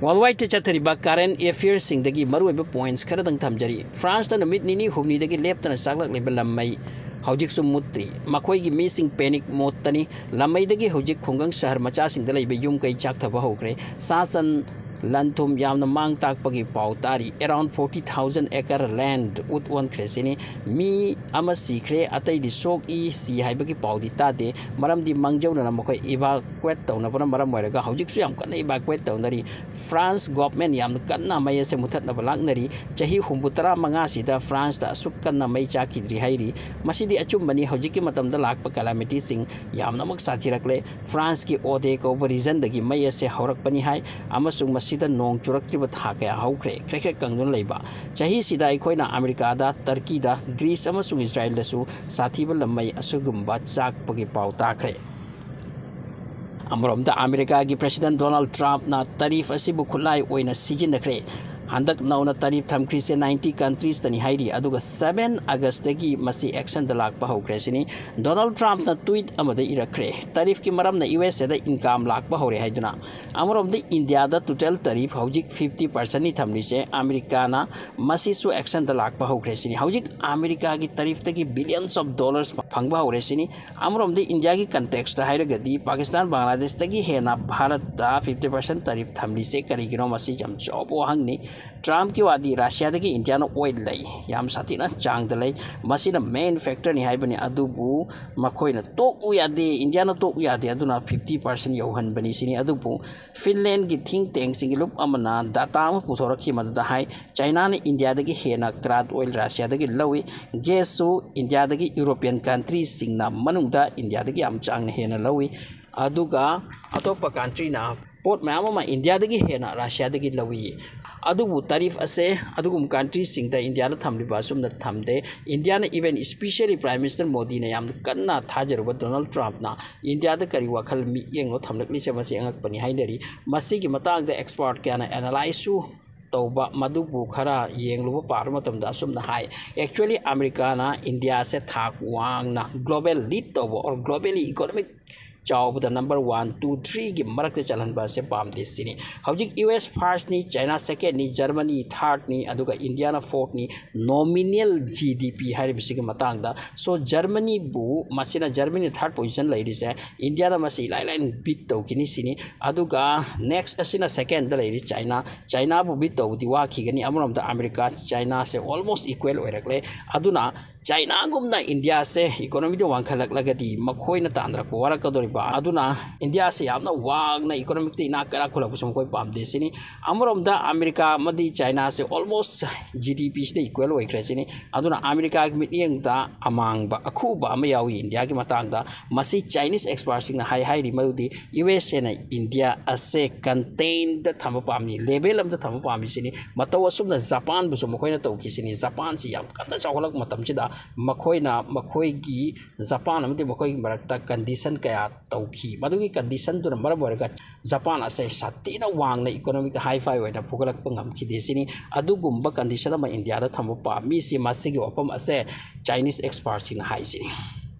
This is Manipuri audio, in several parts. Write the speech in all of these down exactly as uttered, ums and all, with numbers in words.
Worldwide ꯆꯠꯊꯔꯤꯕ current affairꯁꯤꯡꯗꯒꯤ ꯃꯔꯨꯑꯣꯏꯕ points ꯈꯔꯗꯪ ꯊꯝꯖꯔꯤ꯫ ꯐ꯭ꯔꯥꯟꯁꯇ ꯅꯨꯃꯤꯠ ꯅꯤꯅꯤ ꯍꯨꯝꯅꯤꯗꯒꯤ ꯂꯦꯞꯇꯅ ꯆꯥꯛꯂꯛꯂꯤꯕ ꯂꯝꯃꯩ ꯍꯧꯖꯤꯛꯁꯨ ꯃꯨꯠꯇ꯭ꯔꯤ꯫ ꯃꯈꯣꯏꯒꯤ ꯃꯤꯁꯤꯡ panic modeꯇꯅꯤ꯫ ꯂꯝꯃꯩꯗꯒꯤ ꯍꯧꯖꯤꯛ ꯈꯨꯡꯒꯪ ꯁꯍꯔ ꯃꯆꯥꯁꯤꯡꯗ ꯂꯩꯕ ꯌꯨꯝ ꯀꯩ ꯆꯥꯛꯊꯕ ꯍꯧꯈ꯭ꯔꯦ꯫ ꯁꯥ ꯁꯟ ꯂꯟ ꯊꯨꯝ ꯌꯥꯝꯅ ꯃꯥꯡ ꯇꯥꯛꯄꯒꯤ ꯄꯥꯎ ꯇꯥꯔꯤ꯫ Around forty thousand acre land ꯎꯠ ꯑꯣꯟꯈ꯭ꯔꯦ ꯁꯤꯅꯤ꯫ ꯃꯤ ꯑꯃ ꯁꯤꯈ꯭ꯔꯦ, ꯑꯇꯩꯗꯤ ꯁꯣꯛꯏ꯫ ꯁꯤ ꯍꯥꯏꯕꯒꯤ ꯄꯥꯎꯗꯤ ꯇꯥꯗꯦ, ꯃꯔꯝꯗꯤ ꯃꯥꯡꯖꯧꯅꯅ ꯃꯈꯣꯏ evacuate ꯇꯧꯅꯕꯅ ꯃꯔꯝ ꯑꯣꯏꯔꯒ ꯍꯧꯖꯤꯛꯁꯨ ꯌꯥꯝ ꯀꯟꯅ evacuate ꯇꯧꯅꯔꯤ꯫ ꯐ꯭ꯔꯥꯟꯁ government ꯌꯥꯝꯅ ꯀꯟꯅ ꯃꯩ ꯑꯁꯦ ꯃꯨꯊꯠꯅꯕ ꯂꯥꯛꯅꯔꯤ꯫ ꯆꯍꯤ ꯍꯨꯝꯐꯨ ꯇꯔꯥ ꯃꯉꯥꯁꯤꯗ ꯐ꯭ꯔꯥꯟꯁꯇ ꯑꯁꯨꯛ ꯀꯟꯅ ꯃꯩ ꯆꯥꯛꯈꯤꯗ꯭ꯔꯤ ꯍꯥꯏꯔꯤ꯫ ꯃꯁꯤꯗꯤ ꯑꯆꯨꯝꯕꯅꯤ, ꯍꯧꯖꯤꯛꯀꯤ ꯃꯇꯝꯗ ꯂꯥꯛꯄ calamityꯁꯤꯡ ꯌꯥꯝꯅꯃꯛ ꯁꯥꯊꯤꯔꯛꯂꯦ꯫ ꯐ꯭ꯔꯥꯟꯁꯀꯤ ꯑꯣꯗꯦ ꯀꯧꯕ regionꯗꯒꯤ ꯃꯩ ꯑꯁꯦ ꯍꯧꯔꯛꯄꯅꯤ ꯍꯥꯏ, ꯑꯃꯁꯨꯡ ꯃꯁꯤꯗ ꯅꯣꯡ ꯆꯨꯔꯛꯇ꯭ꯔꯤꯕ ꯊꯥ ꯀꯌꯥ ꯍꯧꯈ꯭ꯔꯦ꯫ ꯈ꯭ꯔꯦꯛ ꯈ꯭ꯔꯦꯛ ꯀꯪꯗꯨꯅ ꯂꯩꯕ꯫ ꯆꯍꯤꯁꯤꯗ ꯑꯩꯈꯣꯏꯅ ꯑꯃꯦꯔꯤꯀꯥꯗ, ꯇꯔꯀꯤꯗ, ꯒ꯭ꯔꯤꯁ ꯑꯃꯁꯨꯡ ꯏꯁꯔꯥꯌꯦꯜꯗꯁꯨ ꯁꯥꯊꯤꯕ ꯂꯝꯃꯩ ꯑꯁꯤꯒꯨꯝꯕ ꯆꯥꯛꯄꯒꯤ ꯄꯥꯎ ꯇꯥꯈ꯭ꯔꯦ꯫ ꯑꯃꯔꯣꯝꯗ ꯑꯃꯦꯔꯤꯀꯥꯒꯤ President Donald Trumpꯅ tariff ꯑꯁꯤꯕꯨ ꯈꯨꯠꯂꯥꯏ ꯑꯣꯏꯅ ꯁꯤꯖꯤꯟꯅꯈ꯭ꯔꯦ꯫ ꯍꯟꯗꯛ ꯅꯧꯅ tariff ꯊꯝꯈ꯭ꯔꯤꯁꯦ ninety countriesꯇꯅꯤ ꯍꯥꯏꯔꯤ, ꯑꯗꯨꯒ seven Augustꯇꯒꯤ ꯃꯁꯤ actionꯗ ꯂꯥꯛꯄ ꯍꯧꯈ꯭ꯔꯦ ꯁꯤꯅꯤ꯫ Donald Trumpꯅ tweet ꯑꯃꯗ ꯏꯔꯛꯈ꯭ꯔꯦ, tariffꯀꯤ ꯃꯔꯝꯅ USAꯗ income ꯂꯥꯛꯄ ꯍꯧꯔꯦ ꯍꯥꯏꯗꯨꯅ꯫ ꯑꯃꯔꯣꯝꯗ ꯏꯟꯗꯤꯌꯥꯗ total tariff ꯍꯧꯖꯤꯛ fifty percentꯅꯤ ꯊꯝꯂꯤꯁꯦ꯫ ꯑꯃꯦꯔꯤꯀꯥꯅ ꯃꯁꯤꯁꯨ actionꯗ ꯂꯥꯛꯄ ꯍꯧꯈ꯭ꯔꯦ ꯁꯤꯅꯤ꯫ ꯍꯧꯖꯤꯛ ꯑꯃꯦꯔꯤꯀꯥꯒꯤ tariffꯇꯒꯤ billions of dollars ꯐꯪꯕ ꯍꯧꯔꯦ ꯁꯤꯅꯤ꯫ ꯑꯃꯔꯣꯝꯗ ꯏꯟꯗꯤꯌꯥꯒꯤ contextꯇ ꯍꯥꯏꯔꯒꯗꯤ ꯄꯥꯀꯤꯁꯇꯥꯟ, ꯕꯪꯒ꯭ꯂꯥꯗꯦꯁꯇꯒꯤ ꯍꯦꯟꯅ ꯚꯥꯔꯠꯇ fifty percent tariff ꯊꯝꯂꯤꯁꯦ ꯀꯔꯤꯒꯤꯅꯣ? ꯃꯁꯤ ꯌꯥꯝ ꯆꯥꯎꯕ ꯋꯥꯍꯪꯅꯤ꯫ Trumpꯀꯤ ꯋꯥꯗꯤ ꯔꯁꯤꯌꯥꯗꯒꯤ ꯏꯟꯗꯤꯌꯥꯅ oil ꯂꯩ, ꯌꯥꯝ ꯁꯥꯊꯤꯅ ꯆꯥꯡꯗ ꯂꯩ, ꯃꯁꯤꯅ main factorꯅꯤ ꯍꯥꯏꯕꯅꯤ꯫ ꯑꯗꯨꯕꯨ ꯃꯈꯣꯏꯅ ꯇꯣꯛꯎ ꯌꯥꯗꯦ, ꯏꯟꯗꯤꯌꯥꯅ ꯇꯣꯛꯎ ꯌꯥꯗꯦ, ꯑꯗꯨꯅ fifty percent ꯌꯧꯍꯟꯕꯅꯤ ꯁꯤꯅꯤ꯫ ꯑꯗꯨꯕꯨ ꯐꯤꯟꯂꯦꯟꯒꯤ think tankꯁꯤꯡꯒꯤ ꯂꯨꯞ ꯑꯃꯅ data ꯑꯃ ꯄꯨꯊꯣꯔꯛꯈꯤ, ꯃꯗꯨꯗ ꯍꯥꯏ ꯆꯥꯏꯅꯥꯅ ꯏꯟꯗꯤꯌꯥꯗꯒꯤ ꯍꯦꯟꯅ crude oil ꯔꯁꯤꯌꯥꯗꯒꯤ ꯂꯧꯏ, gasꯁꯨ ꯏꯟꯗꯤꯌꯥꯗꯒꯤ European countryꯁꯤꯡꯅ ꯃꯅꯨꯡꯗ ꯏꯟꯗꯤꯌꯥꯗꯒꯤ ꯌꯥꯝ ꯆꯥꯡꯅ ꯍꯦꯟꯅ ꯂꯧꯏ, ꯑꯗꯨꯒ ꯑꯇꯣꯞꯄ countryꯅ ꯄꯣꯠ ꯃꯌꯥꯝ ꯑꯃ ꯏꯟꯗꯤꯌꯥꯗꯒꯤ ꯍꯦꯟꯅ ꯔꯁꯤꯌꯥꯗꯒꯤ ꯂꯧꯏ꯫ ꯑꯗꯨꯕꯨ tariff ꯑꯁꯦ ꯑꯗꯨꯒꯨꯝꯕ countryꯁꯤꯡꯗ ꯏꯟꯗꯤꯌꯥꯅ ꯊꯝꯂꯤꯕ ꯑꯁꯨꯝꯅ ꯊꯝꯗꯦ꯫ ꯏꯟꯗꯤꯌꯥꯅ, even especially Prime Minister ꯃꯣꯗꯤꯅ ꯌꯥꯝꯅ ꯀꯟꯅ ꯊꯥꯖꯔꯨꯕ Donald Trumpꯅ ꯏꯟꯗꯤꯌꯥꯗ ꯀꯔꯤ ꯋꯥꯈꯜ ꯃꯤꯠꯌꯦꯡꯅꯣ ꯊꯝꯂꯛꯂꯤꯁꯦ, ꯃꯁꯤ ꯑꯉꯛꯄꯅꯤ ꯍꯥꯏꯅꯔꯤ꯫ ꯃꯁꯤꯒꯤ ꯃꯇꯥꯡꯗ expert ꯀꯌꯥꯅ analyseꯁꯨ ꯇꯧꯕ, ꯃꯗꯨꯕꯨ ꯈꯔ ꯌꯦꯡꯂꯨꯕ ꯄꯥꯕ ꯃꯇꯝꯗ ꯑꯁꯨꯝꯅ ꯍꯥꯏ, actually ꯑꯃꯦꯔꯤꯀꯥꯅ ꯏꯟꯗꯤꯌꯥꯁꯦ ꯊꯥꯛ ꯋꯥꯡꯅ global lead ꯇꯧꯕ or globally economic ꯆꯥꯎꯕꯗ number one, two, threeꯒꯤ ꯃꯔꯛꯇ ꯆꯜꯍꯟꯕ ꯑꯁꯦ ꯄꯥꯝꯗꯦ ꯁꯤꯅꯤ꯫ ꯍꯧꯖꯤꯛ U S firstꯅꯤ, China secondꯅꯤ, Germany thirdꯅꯤ, ꯑꯗꯨꯒ Indiaꯅ fourthꯅꯤ꯫ Nominal G D P ꯍꯥꯏꯔꯤꯕꯁꯤꯒꯤ ꯃꯇꯥꯡꯗ꯫ So Germanyꯕꯨ, ꯃꯁꯤꯅ Germany third position ꯂꯩꯔꯤꯁꯦ, Indiaꯅ ꯃꯁꯤ ꯏꯂꯥꯏ ꯂꯥꯏꯅ beat ꯇꯧꯈꯤꯅꯤ ꯁꯤꯅꯤ꯫ ꯑꯗꯨꯒ next ꯑꯁꯤꯅ secondꯗ ꯂꯩꯔꯤ China꯫ Chinaꯕꯨ beat ꯇꯧꯕꯗꯤ ꯋꯥꯈꯤꯒꯅꯤ꯫ ꯑꯃꯔꯣꯝꯗ America, Chinaꯁꯦ almost equal ꯑꯣꯏꯔꯛꯂꯦ꯫ ꯑꯗꯨꯅ Chinaꯒꯨꯝꯅ Indiaꯁꯦ economyꯗ ꯋꯥꯡꯈꯠꯂꯛꯂꯒꯗꯤ ꯃꯈꯣꯏꯅ ꯇꯥꯟꯅꯔꯛꯄ ꯋꯥꯔꯛꯀꯗꯧꯔꯤꯕ꯫ ꯑꯗꯨꯅ Indiaꯁꯦ ꯌꯥꯝꯅ ꯋꯥꯡꯅ economyꯗ ꯏꯅꯥꯛ ꯀꯩꯔꯥꯛ ꯈꯨꯜꯂꯛꯄꯁꯨ ꯃꯈꯣꯏ ꯄꯥꯝꯗꯦ ꯁꯤꯅꯤ꯫ ꯑꯃꯔꯣꯝꯗ America ꯑꯃꯗꯤ Chinaꯁꯦ almost G D Pꯁꯤꯗ equal ꯑꯣꯏꯈ꯭ꯔꯦ ꯁꯤꯅꯤ꯫ ꯑꯗꯨꯅ Americaꯒꯤ ꯃꯤꯠꯌꯦꯡꯗ ꯑꯃꯥꯡꯕ, ꯑꯈꯨꯕ ꯑꯃ ꯌꯥꯎꯏ Indiaꯒꯤ ꯃꯇꯥꯡꯗ꯫ ꯃꯁꯤ Chinese expertꯁꯤꯡꯅ ꯍꯥꯏ, ꯍꯥꯏꯔꯤ ꯃꯗꯨꯗꯤ USAꯅ India ꯑꯁꯦ containꯗ ꯊꯝꯕ ꯄꯥꯝꯃꯤ, level ꯑꯃꯗ ꯊꯝꯕ ꯄꯥꯝꯃꯤ ꯁꯤꯅꯤ꯫ ꯃꯇꯧ ꯑꯁꯨꯝꯅ Japanꯕꯨꯁꯨ ꯃꯈꯣꯏꯅ ꯇꯧꯈꯤ ꯁꯤꯅꯤ꯫ Japanꯁꯤ ꯌꯥꯝ ꯀꯟꯅ ꯆꯥꯎꯈꯠꯂꯛꯄ ꯃꯇꯝꯁꯤꯗ ꯃꯈꯣꯏꯅ, ꯃꯈꯣꯏꯒꯤ Japan ꯑꯃꯗꯤ ꯃꯈꯣꯏꯒꯤ ꯃꯔꯛꯇ condition ꯀꯌꯥ ꯇꯧꯈꯤ꯫ ꯃꯗꯨꯒꯤ conditionꯗꯨꯅ ꯃꯔꯝ ꯑꯣꯏꯔꯒ Japan ꯑꯁꯦ ꯁꯥꯊꯤꯅ ꯋꯥꯡꯅ economyꯗ high-fi ꯑꯣꯏꯅ ꯐꯨꯒꯠꯂꯛꯄ ꯉꯝꯈꯤꯗꯦ ꯁꯤꯅꯤ꯫ ꯑꯗꯨꯒꯨꯝꯕ condition ꯑꯃ Indiaꯗ ꯊꯝꯕ ꯄꯥꯝꯃꯤ ꯁꯤ, ꯃꯁꯤꯒꯤ ꯋꯥꯐꯝ ꯑꯁꯦ Chinese expertꯁꯤꯡꯅ ꯍꯥꯏꯁꯤꯅꯤ꯫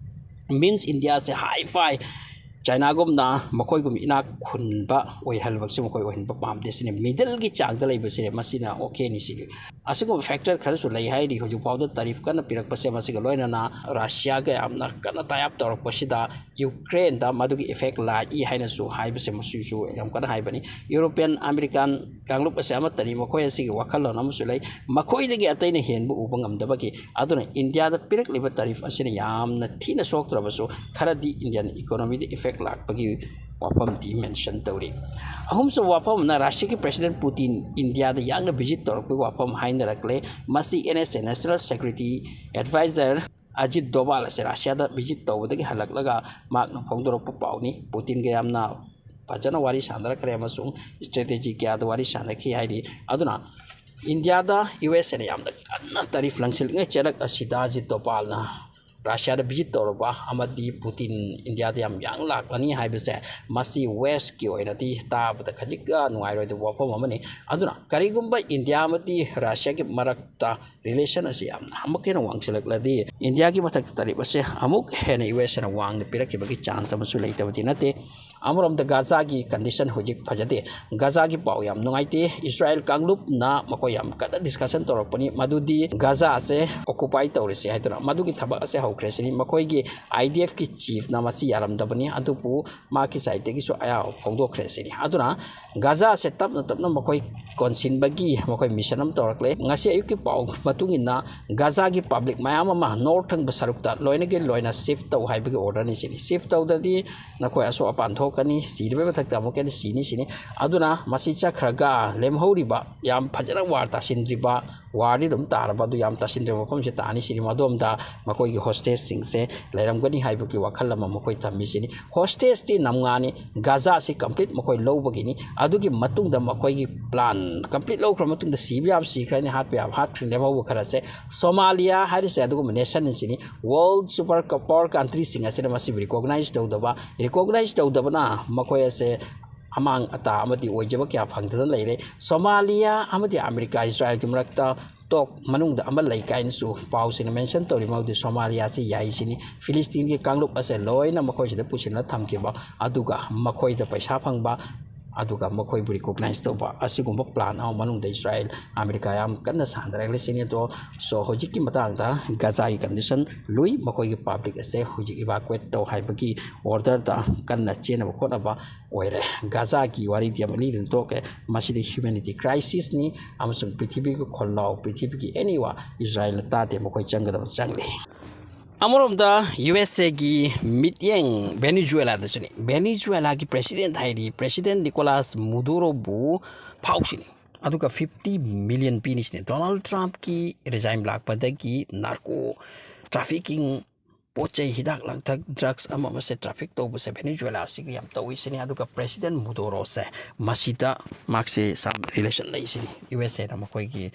Means Indiaꯁꯦ high-fi Chinaꯒꯨꯝꯅ ꯃꯈꯣꯏꯒꯨꯝ ꯏꯅꯥꯛ ꯈꯨꯟꯕ ꯑꯣꯏꯍꯜꯂꯕꯁꯨ ꯃꯈꯣꯏ ꯑꯣꯏꯍꯟꯕ ꯄꯥꯝꯗꯦ ꯁꯤꯅꯤ꯫ Middleꯒꯤ ꯆꯥꯡꯗ ꯂꯩꯕꯁꯦ ꯃꯁꯤꯅ okayꯅꯤ ꯁꯤꯅꯤ꯫ ꯑꯁꯤꯒꯨꯝꯕ factor ꯈꯔꯁꯨ ꯂꯩ ꯍꯥꯏꯔꯤ꯫ ꯍꯧꯖꯤꯛ ꯐꯥꯎꯗ tariff ꯀꯟꯅ ꯄꯤꯔꯛꯄꯁꯦ, ꯃꯁꯤꯒ ꯂꯣꯏꯅꯅ Russiaꯒ ꯌꯥꯝꯅ ꯀꯟꯅ tie up ꯇꯧꯔꯛꯄꯁꯤꯗ Ukraineꯗ ꯃꯗꯨꯒꯤ effect ꯂꯥꯛꯏ ꯍꯥꯏꯅꯁꯨ ꯍꯥꯏꯕꯁꯦ, ꯃꯁꯤꯁꯨ ꯌꯥꯝ ꯀꯟꯅ ꯍꯥꯏꯕꯅꯤ꯫ European American ꯀꯥꯡꯂꯨꯞ ꯑꯁꯦ ꯑꯃꯠꯇꯅꯤ, ꯃꯈꯣꯏ ꯑꯁꯤꯒꯤ ꯋꯥꯈꯜꯂꯣꯟ ꯑꯃꯁꯨ ꯂꯩ, ꯃꯈꯣꯏꯗꯒꯤ ꯑꯇꯩꯅ ꯍꯦꯟꯕ ꯎꯕ ꯉꯝꯗꯕꯒꯤ꯫ ꯑꯗꯨꯅ Indiaꯗ ꯄꯤꯔꯛꯂꯤꯕ tariff ꯑꯁꯤꯅ ꯌꯥꯝꯅ ꯊꯤꯅ ꯁꯣꯛꯇ꯭ꯔꯕꯁꯨ ꯈꯔꯗꯤ Indian economyꯗ effect ꯂꯥꯛꯄꯒꯤ ꯋꯥꯐꯝꯗꯤ mention ꯇꯧꯔꯤ꯫ ꯑꯍꯨꯝꯁꯨꯕ ꯋꯥꯐꯝ ꯑꯃꯅ, Russiaꯒꯤ President Putin Indiaꯗ ꯌꯥꯡꯅ visit ꯇꯧꯔꯛꯄꯒꯤ ꯋꯥꯐꯝ ꯍꯥꯏꯅꯔꯛꯂꯦ꯫ ꯃꯁꯤ NSA National Security Advisor Ajit Doval ꯑꯁꯤ Russiaꯗ visit ꯇꯧꯕꯗꯒꯤ ꯍꯜꯂꯛꯂꯒ ꯃꯍꯥꯛꯅ ꯐꯣꯡꯗꯣꯔꯛꯄ ꯄꯥꯎꯅꯤ꯫ Putinꯒ ꯌꯥꯝꯅ ꯐꯖꯅ ꯋꯥꯔꯤ ꯁꯥꯟꯅꯔꯛꯈ꯭ꯔꯦ ꯑꯃꯁꯨꯡ strategy ꯀꯌꯥꯗ ꯋꯥꯔꯤ ꯁꯥꯟꯅꯈꯤ ꯍꯥꯏꯔꯤ꯫ ꯑꯗꯨꯅ Indiaꯗ USAꯅ ꯌꯥꯝꯅ ꯀꯟꯅ tariff ꯂꯪꯁꯤꯜꯂꯤꯉꯩ ꯆꯦꯔꯛ ꯑꯁꯤꯗ Ajit Dovalꯅ ꯔꯁꯤꯌꯥꯗ ꯚꯤꯖꯤꯠ ꯇꯧꯔꯕ ꯑꯃꯗꯤ ꯄꯨꯇꯤꯟ ꯏꯟꯗꯤꯌꯥꯗ ꯌꯥꯝ ꯌꯥꯡ ꯂꯥꯛꯂꯅꯤ ꯍꯥꯏꯕꯁꯦ, ꯃꯁꯤ ꯋꯦꯁꯀꯤ ꯑꯣꯏꯅꯗꯤ ꯇꯥꯕꯗ ꯈꯖꯤꯛ ꯅꯨꯡꯉꯥꯏꯔꯣꯏꯗꯕ ꯋꯥꯐꯝ ꯑꯃꯅꯤ꯫ ꯑꯗꯨꯅ ꯀꯔꯤꯒꯨꯝꯕ ꯏꯟꯗꯤꯌꯥ ꯑꯃꯗꯤ ꯔꯁꯤꯌꯥꯒꯤ ꯃꯔꯛꯇ ꯔꯤꯂꯦꯁꯟ ꯑꯁꯤ ꯌꯥꯝꯅ ꯑꯃꯨꯛꯀ ꯍꯦꯟꯅ ꯋꯥꯡꯁꯤꯜꯂꯛꯂꯗꯤ, ꯏꯟꯗꯤꯌꯥꯒꯤ ꯃꯊꯛꯇ ꯇꯥꯔꯤꯞ ꯑꯁꯦ ꯑꯃꯨꯛ ꯍꯦꯟꯅ ꯌꯨ ꯑꯦꯁ ꯑꯦꯅ ꯋꯥꯡꯅ ꯄꯤꯔꯛꯈꯤꯕꯒꯤ ꯆꯥꯟꯁ ꯑꯃꯁꯨ ꯂꯩꯇꯕꯗꯤ ꯅꯠꯇꯦ꯫ ꯑꯃꯔꯣꯝꯗ ꯒꯥꯖꯥꯒꯤ ꯀꯟꯗꯤꯁꯟ ꯍꯧꯖꯤꯛ ꯐꯖꯗꯦ꯫ ꯒꯥꯖꯥꯒꯤ ꯄꯥꯎ ꯌꯥꯝ ꯅꯨꯡꯉꯥꯏꯇꯦ꯫ ꯏꯁꯔꯥꯌꯦꯜ ꯀꯥꯡꯂꯨꯞꯅ ꯃꯈꯣꯏ ꯌꯥꯝ ꯀꯟꯅ ꯗꯤꯁꯀꯁꯟ ꯇꯧꯔꯛꯄꯅꯤ, ꯃꯗꯨꯗꯤ ꯒꯥꯖꯥ ꯑꯁꯦ ꯑꯣꯀꯨꯄꯥꯏ ꯇꯧꯔꯁꯦ ꯍꯥꯏꯗꯨꯅ ꯃꯗꯨꯒꯤ ꯊꯕꯛ ꯑꯁꯦ ꯍꯧꯈ꯭ꯔꯦ ꯁꯤꯅꯤ꯫ ꯃꯈꯣꯏꯒꯤ ꯑꯥꯏ ꯗꯤ ꯑꯦꯐꯀꯤ ꯆꯤꯐꯅ ꯃꯁꯤ ꯌꯥꯔꯝꯗꯕꯅꯤ, ꯑꯗꯨꯕꯨ ꯃꯍꯥꯛꯀꯤ ꯁꯥꯏꯠꯇꯒꯤꯁꯨ ꯑꯌꯥꯕ ꯐꯣꯡꯗꯣꯛꯈ꯭ꯔꯦ ꯁꯤꯅꯤ꯫ ꯑꯗꯨꯅ ꯒꯥꯖꯥ ꯑꯁꯦ ꯇꯞꯅ ꯇꯞꯅ ꯃꯈꯣꯏ ꯀꯣꯟꯁꯤꯟꯕꯒꯤ ꯃꯈꯣꯏ ꯃꯤꯁꯟ ꯑꯃ ꯇꯧꯔꯛꯂꯦ꯫ ꯉꯁꯤ ꯑꯌꯨꯛꯀꯤ ꯄꯥꯎ ꯃꯇꯨꯡ ꯏꯟꯅ ꯒꯥꯖꯥꯒꯤ ꯄꯕ꯭ꯂꯤꯛ ꯃꯌꯥꯝ ꯑꯃ ꯅꯣꯔꯠ ꯊꯪꯕ ꯁꯔꯨꯛꯇ ꯂꯣꯏꯅꯒꯤ ꯂꯣꯏꯅ ꯁꯤꯐ ꯇꯧ ꯍꯥꯏꯕꯒꯤ ꯑꯣꯔꯗꯔꯅꯤ ꯁꯤꯅꯤ꯫ ꯁꯤꯐ ꯇꯧꯗ꯭ꯔꯗꯤ ꯅꯈꯣꯏ ꯑꯁꯣꯛ ꯑꯄꯟ ꯊꯣꯛꯀꯅꯤ, ꯁꯤꯔꯕꯒꯤ ꯃꯊꯛꯇ ꯑꯃꯨꯛꯀ ꯍꯦꯟꯅ ꯁꯤꯅꯤ ꯁꯤꯅꯤ꯫ ꯑꯗꯨꯅ ꯃꯁꯤ ꯆꯠꯈ꯭ꯔꯒ ꯂꯦꯝꯍꯧꯔꯤꯕ ꯌꯥꯝ ꯐꯖꯅ ꯋꯥꯔ ꯇꯥꯁꯤꯟꯗ꯭ꯔꯤꯕ, ꯋꯥꯔꯗꯤ ꯑꯗꯨꯝ ꯇꯥꯔꯕ, ꯑꯗꯨ ꯌꯥꯝ ꯇꯥꯁꯤꯟꯗ꯭ꯔꯤꯕ ꯃꯐꯝꯁꯦ ꯇꯥꯅꯤ ꯁꯤꯅꯤ꯫ ꯃꯗꯣꯝꯗ ꯃꯈꯣꯏꯒꯤ ꯍꯣꯁꯇꯦꯖꯁꯤꯡꯁꯦ ꯂꯩꯔꯝꯒꯅꯤ ꯍꯥꯏꯕꯒꯤ ꯋꯥꯈꯜ ꯑꯃ ꯃꯈꯣꯏ ꯊꯝꯃꯤ ꯁꯤꯅꯤ꯫ ꯍꯣꯁꯇꯦꯖꯇꯤ ꯅꯝꯉꯥꯅꯤ, ꯒꯥꯖꯥꯁꯤ ꯀꯝꯄ꯭ꯂꯤꯠ ꯃꯈꯣꯏ ꯂꯧꯕꯒꯤꯅꯤ꯫ ꯑꯗꯨꯒꯤ ꯃꯇꯨꯡꯗ ꯃꯈꯣꯏꯒꯤ ꯄ꯭ꯂꯥꯟ ꯀꯝꯄ꯭ꯂꯤꯠ ꯂꯧꯈ꯭ꯔ ꯃꯇꯨꯡꯗ ꯁꯤꯕ ꯌꯥꯕ ꯁꯤꯈ꯭ꯔꯅꯤ, ꯍꯥꯠꯄ ꯌꯥꯕ ꯍꯥꯠꯈ꯭ꯔꯅꯤ, ꯂꯦꯝꯍꯧꯕ ꯈꯔꯁꯦ꯫ ꯁꯣꯃꯥꯂꯤꯌꯥ ꯍꯥꯏꯔꯤꯁꯦ ꯑꯗꯨꯒꯨꯝꯕ ꯅꯦꯁꯟꯁꯤꯅꯤ꯫ ꯋꯥꯔꯜ ꯁꯨꯄꯔ ꯄꯥꯋꯔ ꯀꯟꯇ꯭ꯔꯤꯁꯤꯡ ꯑꯁꯤꯅ ꯃꯁꯤꯕꯨ ꯔꯤꯀꯣꯒꯅꯥꯏꯖ ꯇꯧꯗꯕ, ꯔꯤꯀꯣꯒꯅꯥꯏꯖ ꯇꯧꯗꯕꯅ ꯃꯈꯣꯏ ꯑꯁꯦ ꯑꯃꯥꯡ ꯑꯇꯥ ꯑꯃꯗꯤ ꯑꯣꯏꯖꯕ ꯀꯌꯥ ꯐꯪꯗꯅ ꯂꯩꯔꯦ꯫ ꯁꯣꯃꯥꯂꯤꯌꯥ ꯑꯃꯗꯤ ꯑꯃꯦꯔꯤꯀꯥ ꯏꯁꯔꯥꯌꯦꯜꯒꯤ ꯃꯔꯛꯇ ꯇꯣꯛ ꯃꯅꯨꯡꯗ ꯑꯃ ꯂꯩ ꯀꯥꯏꯅꯁꯨ ꯄꯥꯎꯁꯤꯡꯅ ꯃꯦꯟꯁꯟ ꯇꯧꯔꯤ꯫ ꯃꯗꯨꯗꯤ ꯁꯣꯃꯥꯂꯤꯌꯥꯁꯤ ꯌꯥꯏꯁꯤꯅꯤ꯫ ꯐꯤꯂꯤꯁꯇꯤꯟꯒꯤ ꯀꯥꯡꯂꯨꯞ ꯑꯁꯦ ꯂꯣꯏꯅ ꯃꯈꯣꯏꯁꯤꯗ ꯄꯨꯁꯤꯜꯂ ꯊꯝꯈꯤꯕ, ꯑꯗꯨꯒ ꯃꯈꯣꯏꯗ ꯄꯩꯁꯥ ꯐꯪꯕ, ꯑꯗꯨꯒ ꯃꯈꯣꯏꯕꯨ ꯔꯤꯀꯣꯒꯅꯥꯏꯖ ꯇꯧꯕ, ꯑꯁꯤꯒꯨꯝꯕ ꯄ꯭ꯂꯥꯟ ꯑꯃ ꯃꯅꯨꯡꯗ ꯏꯁꯔꯥꯌꯦꯜ ꯑꯃꯦꯔꯤꯀꯥ ꯌꯥꯝ ꯀꯟꯅ ꯁꯥꯟꯅꯔꯛꯂꯤꯁꯤꯅꯤ꯫ ꯑꯗꯣ ꯁꯣ ꯍꯧꯖꯤꯛꯀꯤ ꯃꯇꯥꯡꯗ ꯒꯥꯖꯥꯒꯤ ꯀꯟꯗꯤꯁꯟ ꯂꯨꯏ, ꯃꯈꯣꯏꯒꯤ ꯄꯕ꯭ꯂꯤꯛ ꯑꯁꯦ ꯍꯧꯖꯤꯛ ꯏꯚꯥꯀꯨꯋꯦꯠ ꯇꯧ ꯍꯥꯏꯕꯒꯤ ꯑꯣꯔꯗꯔꯗ ꯀꯟꯅ ꯆꯦꯟꯅꯕ ꯈꯣꯠꯅꯕ ꯑꯣꯏꯔꯦ꯫ ꯒꯥꯖꯥꯒꯤ ꯋꯥꯔꯤꯗꯤ ꯑꯃ ꯂꯤꯗꯨꯅ ꯇꯣꯛꯀꯦ꯫ ꯃꯁꯤꯗꯤ ꯍ꯭ꯌꯨꯃꯦꯅꯤꯇꯤ ꯀ꯭ꯔꯥꯏꯁꯤꯁꯅꯤ ꯑꯃꯁꯨꯡ ꯄ꯭ꯔꯤꯊꯤꯕꯤꯒꯤ ꯈꯣꯜꯂꯥꯎ, ꯄ꯭ꯔꯤꯊꯤꯕꯤꯒꯤ ꯑꯦꯅꯤꯋꯥ ꯏꯁꯔꯥꯌꯦꯜꯅ ꯇꯥꯗꯦ, ꯃꯈꯣꯏ ꯆꯪꯒꯗꯕ ꯆꯪꯂꯤ꯫ ꯑꯃꯔꯣꯝꯗ ꯌꯨ ꯑꯦꯁ ꯑꯦꯒꯤ ꯃꯤꯠꯌꯦꯡ ꯚꯦꯅꯤꯖꯨꯋꯦꯂꯥꯗꯁꯨꯅꯤ꯫ ꯚꯦꯅꯤꯖꯨꯋꯦꯂꯥꯒꯤ ꯄ꯭ꯔꯦꯁꯤꯗꯦꯟꯠ ꯍꯥꯏꯔꯤ ꯄ꯭ꯔꯦꯁꯤꯗꯦꯟꯠ ꯅꯤꯀꯣꯂꯥꯁ ꯃꯨꯗꯨꯔꯣꯕꯨ ꯐꯥꯎꯁꯤꯅꯤ꯫ ꯑꯗꯨꯒ ꯐꯤꯐꯇꯤ ꯃꯤꯂꯤꯌꯟ ꯄꯤꯅꯤꯁꯤꯅꯤ꯫ ꯗꯣꯅꯥꯜꯗ ꯇ꯭ꯔꯝꯞꯀꯤ ꯔꯤꯖꯥꯏꯝ ꯂꯥꯛꯄꯗꯒꯤ ꯅꯥꯔꯀꯣ ꯇ꯭ꯔꯥꯐꯤꯀꯤꯡ ꯄꯣꯠ ꯆꯩ, ꯍꯤꯗꯥꯛ ꯂꯥꯡꯊꯛ, ꯗ꯭ꯔꯛꯁ ꯑꯃ ꯑꯃꯁꯦ ꯇ꯭ꯔꯥꯐꯤꯛ ꯇꯧꯕꯁꯦ ꯚꯦꯅꯦꯖꯨꯋꯦꯂꯥꯁꯤꯒ ꯌꯥꯝ ꯇꯧꯏ ꯁꯤꯅꯤ꯫ ꯑꯗꯨꯒ ꯄ꯭ꯔꯦꯁꯤꯗꯦꯟ ꯃꯨꯗꯣꯔꯣꯁꯦ, ꯃꯁꯤꯗ ꯃꯍꯥꯛꯁꯦ ꯁꯥꯝ ꯔꯤꯂꯦꯁꯟ ꯂꯩ ꯁꯤꯅꯤ꯫ ꯌꯨ ꯑꯦꯁ ꯑꯦꯅ ꯃꯈꯣꯏꯒꯤ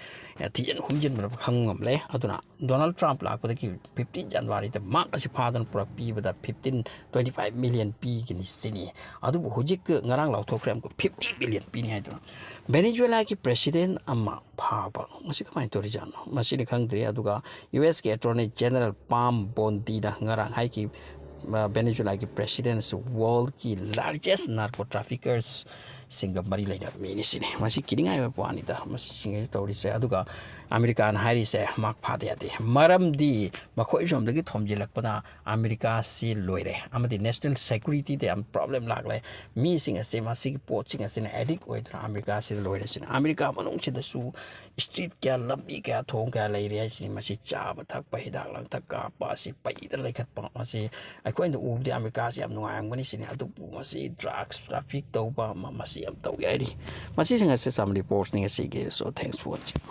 ꯊꯤꯖꯤꯟ ꯍꯨꯝꯖꯤꯟꯕꯗ ꯈꯪꯕ ꯉꯝꯂꯦ꯫ ꯑꯗꯨꯅ ꯗꯣꯅꯥꯜꯗ ꯇ꯭ꯔꯝꯞ ꯂꯥꯛꯄꯗꯒꯤ ꯐꯤꯐꯇꯤꯟ ꯖꯅꯋꯥꯔꯤꯗ ꯃꯍꯥꯛ ꯑꯁꯤ ꯐꯥꯗꯅ ꯄꯨꯔꯛꯄꯤꯕꯗ ꯐꯤꯐꯇꯤꯟ, ꯇ꯭ꯋꯦꯟꯇꯤ ꯐꯥꯏꯚ ꯃꯤꯂꯤꯌꯟ ꯄꯤꯒꯅꯤ ꯁꯤꯅꯤ꯫ ꯑꯗꯨꯕꯨ ꯍꯧꯖꯤꯛ ꯉꯔꯥꯡ ꯂꯥꯎꯊꯣꯛꯈ꯭ꯔꯦ, ꯑꯃꯨꯛꯀ ꯐꯤꯐꯇꯤ ꯕꯤꯂꯤꯌꯟ ꯄꯤꯅꯤ ꯍꯥꯏꯗꯨꯅ꯫ ꯚꯦꯅꯦꯖꯨꯋꯦꯂꯥꯒꯤ ꯄ꯭ꯔꯦꯁꯤꯗꯦꯟ ꯑꯃ ꯐꯥꯕ, ꯃꯁꯤ ꯀꯃꯥꯏꯅ ꯇꯧꯔꯤꯖꯥꯠꯅꯣ? ꯃꯁꯤꯗꯤ ꯈꯪꯗ꯭ꯔꯤ꯫ ꯑꯗꯨꯒ ꯌꯨ ꯑꯦꯁꯀꯤ ꯑꯦꯇꯣꯔꯅꯤ ꯖꯦꯅꯔꯦꯜ ꯄꯥꯝ ꯕꯣꯟꯗꯤꯅ ꯉꯔꯥꯡ ꯍꯥꯏꯈꯤ, ꯚꯦꯅꯦꯖꯨꯋꯦꯂꯥꯒꯤ ꯄ꯭ꯔꯦꯁꯤꯗꯦꯟꯁꯤ ꯋꯥꯔꯜꯒꯤ ꯂꯥꯔꯖꯦꯁ ꯅꯥꯔꯀꯣ ꯇ꯭ꯔꯥꯐꯤꯀꯔꯁꯁꯤꯡꯒ ꯃꯔꯤ ꯂꯩꯅꯕ ꯃꯤꯅꯤ ꯁꯤꯅꯤ꯫ ꯃꯁꯤ ꯀꯤꯅꯤꯡꯉꯥꯏ ꯑꯣꯏꯕ ꯋꯥꯅꯤꯗ, ꯃꯁꯤꯁꯤꯡ ꯑꯁꯤ ꯇꯧꯔꯤꯁꯦ꯫ ꯑꯗꯨꯒ ꯑꯃꯦꯔꯤꯀꯥꯅ ꯍꯥꯏꯔꯤꯁꯦ ꯃꯍꯥꯛ ꯐꯥꯗ ꯌꯥꯗꯦ, ꯃꯔꯝꯗꯤ ꯃꯈꯣꯏ ꯁꯣꯝꯗꯒꯤ ꯊꯣꯝꯖꯤꯜꯂꯛꯄꯅ ꯑꯃꯦꯔꯤꯀꯥꯁꯤ ꯂꯣꯏꯔꯦ, ꯑꯃꯗꯤ ꯅꯦꯁꯅꯦꯜ ꯁꯦꯀ꯭ꯌꯨꯔꯤꯇꯤꯗ ꯌꯥꯝ ꯄ꯭ꯔꯣꯕ꯭ꯂꯦꯝ ꯂꯥꯛꯂꯦ꯫ ꯃꯤꯁꯤꯡ ꯑꯁꯤ ꯃꯁꯤꯒꯤ ꯄꯣꯠꯁꯤꯡ ꯑꯁꯤꯅ ꯑꯦꯗꯤꯛ ꯑꯣꯏꯗꯨꯅ ꯑꯃꯦꯔꯤꯀꯥꯁꯤꯗ ꯂꯣꯏꯔꯦ ꯁꯤꯅꯤ꯫ ꯑꯃꯦꯔꯤꯀꯥ ꯃꯅꯨꯡꯁꯤꯗꯁꯨ ꯁ꯭ꯇ꯭ꯔꯤꯠ ꯀꯌꯥ, ꯂꯝꯕꯤ ꯀꯌꯥ, ꯊꯣꯡ ꯀꯌꯥ ꯂꯩꯔꯦ ꯍꯥꯏꯁꯤꯅꯤ꯫ ꯃꯁꯤ ꯆꯥꯕ ꯊꯛꯄ, ꯍꯤꯗꯥꯛ ꯂꯥꯡꯊꯛ ꯀꯥꯞꯄ ꯑꯁꯤ ꯄꯩꯗ ꯂꯩꯈꯠꯄ ꯑꯁꯤ ꯑꯩꯈꯣꯏꯅ ꯎꯕꯗꯤ ꯑꯃꯦꯔꯤꯀꯥꯁꯤ ꯌꯥꯝ ꯅꯨꯡꯉꯥꯏꯔꯝꯒꯅꯤ ꯁꯤꯅꯤ꯫ ꯑꯗꯨꯕꯨ ꯃꯁꯤ ꯗ꯭ꯔꯒꯁ ꯇ꯭ꯔꯥꯐꯤꯛ ꯇꯧꯕ ꯑꯃ, ꯃꯁꯤ ꯌꯥꯝ ꯇꯧꯏ ꯍꯥꯏꯔꯤ꯫ ꯃꯁꯤꯁꯤꯡ ꯑꯁꯤ ꯁꯝ ꯔꯤꯄꯣꯔꯠꯅꯤ ꯉꯁꯤꯒꯤ꯫ So thanks for watching꯫